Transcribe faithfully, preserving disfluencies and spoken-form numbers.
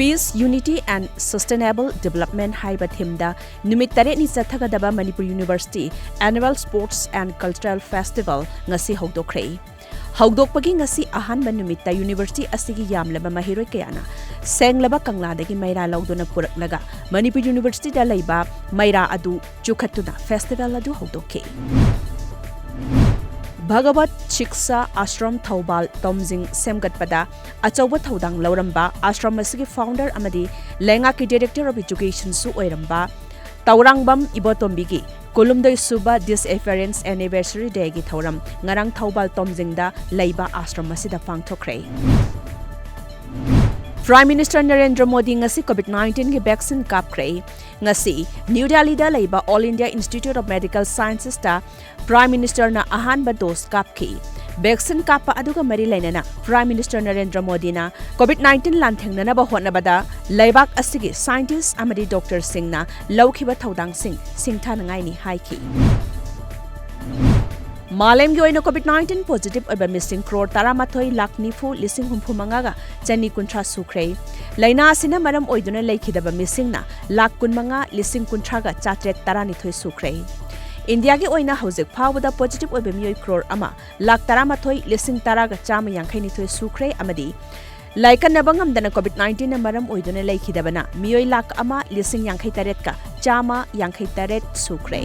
Peace, Unity and Sustainable Development ꯍꯥꯏꯕ themeꯗ ꯅꯨꯃꯤꯠ ꯇꯔꯦꯠꯅꯤ ꯆꯠꯊꯒꯗꯕ Manipur University Annual Sports and Cultural Festival ꯉꯁꯤ ꯍꯧꯗꯣꯛꯈ꯭ꯔꯦ꯫ ꯍꯧꯗꯣꯛꯄꯒꯤ ꯉꯁꯤ ꯑꯍꯥꯟꯕ ꯅꯨꯃꯤꯠꯇ university ꯑꯁꯤꯒꯤ ꯌꯥꯝꯂꯕ ꯃꯍꯩꯔꯣꯏ ꯀꯌꯥꯅ ꯁꯦꯡꯂꯕ ꯀꯪꯂꯥꯗꯒꯤ ꯃꯩꯔꯥ ꯂꯧꯗꯨꯅ ꯄꯨꯔꯛꯂꯒ ꯃꯅꯤꯄꯨꯔ Universityꯗ ꯂꯩꯕ ꯃꯩꯔꯥ ꯑꯗꯨ ꯆꯨꯈꯠꯇꯨꯅ festival ꯑꯗꯨ ꯍꯧꯗꯣꯛꯈꯤ꯫ ꯚꯒꯕꯠ ꯁꯤꯛꯁꯥ ꯑꯥꯁ꯭ꯔꯝ ꯊꯧꯕꯥꯜ ꯇꯣꯝꯖꯤꯡ ꯁꯦꯝꯒꯠꯄꯗ ꯑꯆꯧꯕ ꯊꯧꯗꯥꯡ ꯂꯧꯔꯝꯕ ꯑꯥꯁ꯭ꯔꯝ ꯑꯁꯤꯒꯤ founder ꯑꯃꯗꯤ ꯂꯩꯉꯥꯛꯀꯤ Director of Educationꯁꯨ ꯑꯣꯏꯔꯝꯕ ꯇꯧꯔꯥꯡꯕꯝ ꯏꯕꯣꯇꯣꯝꯕꯤꯒꯤ ꯀꯨꯟꯍꯨꯝꯗꯣꯏ ꯁꯨꯕ Disappearance Anniversary Dayꯒꯤ ꯊꯧꯔꯝ ꯉꯔꯥꯡ ꯊꯧꯕꯥꯜ ꯇꯣꯝꯖꯤꯡꯗ ꯂꯩꯕ ꯑꯥꯁ꯭ꯔꯝ ꯑꯁꯤꯗ ꯄꯥꯡꯊꯣꯛꯈ꯭ꯔꯦ꯫ Prime Minister ꯅꯔꯦꯟꯗ꯭ꯔ ꯃꯣꯗꯤ ꯉꯁꯤ COVID nineteenꯒꯤ vaccine ꯀꯥꯞꯈ꯭ꯔꯦ꯫ ꯉꯁꯤ ꯅ꯭ꯌꯨ ꯗꯦꯜꯂꯤꯗ ꯂꯩꯕ All India Institute of Medical Sciencesꯇ Prime Ministerꯅ ꯑꯍꯥꯟꯕ dose ꯀꯥꯞꯈꯤ꯫ Vaccine ꯀꯥꯞꯄ ꯑꯗꯨꯒ ꯃꯔꯤ ꯂꯩꯅꯅ Prime Minister ꯅꯔꯦꯟꯗ꯭ꯔ ꯃꯣꯗꯤꯅ COVID nineteen ꯂꯥꯟꯊꯦꯡꯅꯅꯕ ꯍꯣꯠꯅꯕꯗ ꯂꯩꯕꯥꯛ ꯑꯁꯤꯒꯤ scientist ꯑꯃꯗꯤ doctorꯁꯤꯡꯅ ꯂꯧꯈꯤꯕ ꯊꯧꯗꯥꯡꯁꯤꯡ ꯁꯤꯡꯊꯥꯅꯉꯥꯏꯅꯤ ꯍꯥꯏꯈꯤ꯫ ꯃꯥꯂꯦꯝꯒꯤ ꯑꯣꯏꯅ COVID nineteen positive ꯑꯣꯏꯕ ꯃꯤꯁꯤꯡ ꯀ꯭ꯔꯣꯔ ꯇꯔꯥꯃꯥꯊꯣꯏ ꯂꯥꯈ ꯅꯤꯐꯨ ꯂꯤꯁꯤꯡ ꯍꯨꯝꯐꯨ ꯃꯉꯥꯒ ꯆꯅꯤ ꯀꯨꯟꯊ꯭ꯔꯥ ꯁꯨꯈ꯭ꯔꯦ꯫ ꯂꯥꯏꯅꯥ ꯑꯁꯤꯅ ꯃꯔꯝ ꯑꯣꯏꯗꯨꯅ ꯂꯩꯈꯤꯗꯕ ꯃꯤꯁꯤꯡꯅ ꯂꯥꯈ ꯀꯨꯟꯃꯉꯥ ꯂꯤꯁꯤꯡ ꯀꯨꯟꯊ꯭ꯔꯥꯒ ꯆꯥꯇ꯭ꯔꯦꯠ ꯇꯔꯥꯅꯤꯊꯣꯏ ꯁꯨꯈ꯭ꯔꯦ꯫ ꯏꯟꯗꯤꯌꯥꯒꯤ ꯑꯣꯏꯅ ꯍꯧꯖꯤꯛ ꯐꯥꯎꯕꯗ positive ꯑꯣꯏꯕ ꯃꯤꯑꯣꯏ ꯀ꯭ꯔꯣꯔ ꯑꯃ ꯂꯥꯈ ꯇꯔꯥꯃꯥꯊꯣꯏ ꯂꯤꯁꯤꯡ ꯇꯔꯥꯒ ꯆꯥꯝꯃ ꯌꯥꯡꯈꯩꯅꯤꯊꯣꯏ ꯁꯨꯈ꯭ꯔꯦ ꯑꯃꯗꯤ ꯂꯥꯏꯀꯠꯅꯕ ꯉꯝꯗꯅ COVID nineteenꯅ ꯃꯔꯝ ꯑꯣꯏꯗꯨꯅ ꯂꯩꯈꯤꯗꯕꯅ ꯃꯤꯑꯣꯏ ꯂꯥꯈ ꯑꯃ ꯂꯤꯁꯤꯡ ꯌꯥꯡꯈꯩ ꯇꯔꯦꯠꯀ ꯆꯥꯝꯃ ꯌꯥꯡꯈꯩ ꯇꯔꯦꯠ ꯁꯨꯈ꯭ꯔꯦ꯫